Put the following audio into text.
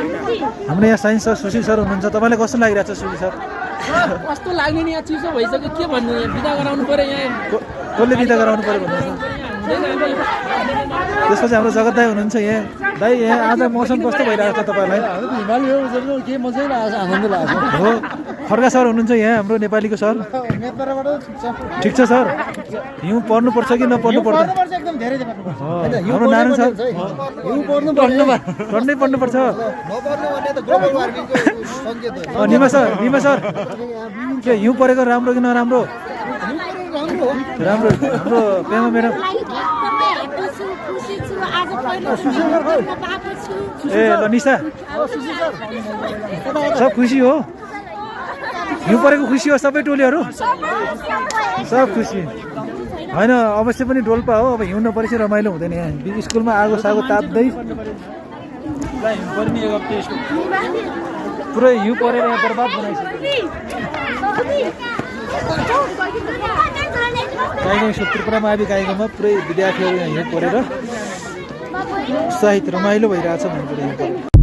हाम्रो यहाँ science sir Sushil sir हुनुहुन्छ तपाईँलाई कस्तो लागिरहेछ सुशील सर कस्तो लाग्ने नि यहाँ चिसो भइसक्यो के भन्नु यहाँ बिदा गराउनु पर्यो यहाँ कसले बिदा गराउनु पर्यो भन्नुहुन्छ त्यसपछि हाम्रो जगत दाई हुनुहुन्छ यहाँ दाई यहाँ आज मौसम कस्तो भइरहेको छ तपाईँलाई के मजै लाग्छ आनन्द लाग्छ हो खड्का सर हुनुहुन्छ यहाँ हाम्रो नेपालीको सर ठिक छ सर हिउँ पर्नुपर्छ कि नपर्नु पर्दैन एकदम धेरै हाम्रो नारायण सर पढ्नै पर्नुपर्छ निमा सर के हिउँ परेको राम्रो कि नराम्रो राम्रो हाम्रो पेमा म्याडम ए ल निशा सब खुसी हो हिउँ परेको खुसी हो सबै टोलीहरू सब खुसी होइन अवश्य पनि डोल्पा हो अब हिउँ नपरेपछि रमाइलो हुँदैन यहाँ स्कुलमा आगो सागो ताप्दै पुरै हिउँ परेर यहाँ बर्बाद बनाइसक्यो काहीँ त्रिपुरामा आबी काहीँमा पुरै विद्यार्थीहरू यहाँ हिउँ परेर उत्साहित रमाइलो भइरहेछ भन्नु